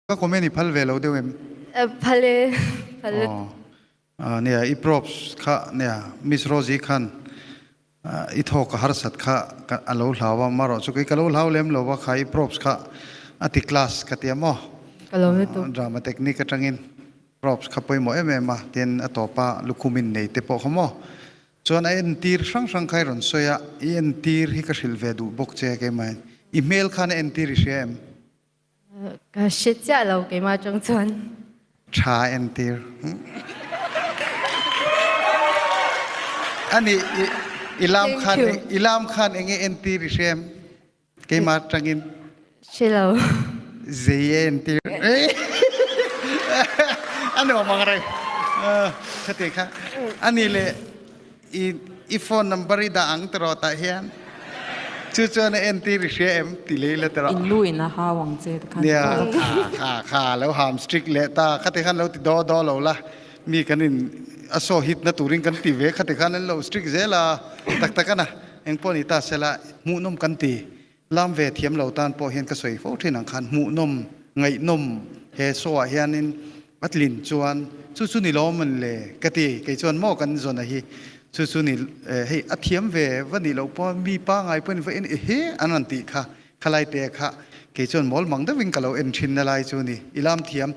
Ka comment i phal ve lo deuh em? Phal e, phal lutuk. Aw, nia i props kha nia Miss Rosie khan i thawk a harsat kha a lo hlau a, marawh chu kei ka lo hlau lem lo a kha i props kha a ti class ka ti a maw? Ka lo lutuk. Drama technique atangin props kha pawimawh em em a, tin a tawpa lukhum in nei te pawh kha maw? Chuan a entir hrang hrang kha i rawn sawi a, i entir hi ka hrilh ve duh bawk che keimah in. I hmel khan a entir i hria em? Ka hre chiah lo keimah atang chuan. Tha entir. Ani i lam khan i lam khan enge entir i hre em? Keimah atangin. Hre lo. Zei e entir. A nuam ang reng. Khati kha. Ani le I i phone number i dah ang tiraw tah hian chu chuan a entir i hria em ti lei la tiraw. In lu in a hau ang che ti khan. Nia kha kha kha lo ham strict leh ta khati khan lo ti daw daw lo la mi kan in a saw hit na turin kan ti ve khati khan an lo strict zel a tak tak ana engpawh ni ta sela hmuhnawm kan ti lam ve thiam lo tan pawh hian ka sawi fo thin ang khan hmuhnawm ngaihnawm he show ah hianin a tlin chuan chu chu ni lawm an le ka ti kei chuan maw kan zawn a hi chu chu ni hei a thiam ve va nih loh pawh mi pangai pawhin va en ehe an rawn tih kha khalai te kha kei chuan mawl mang deuhin ka lo en thin na lai chu ni i lam thiam.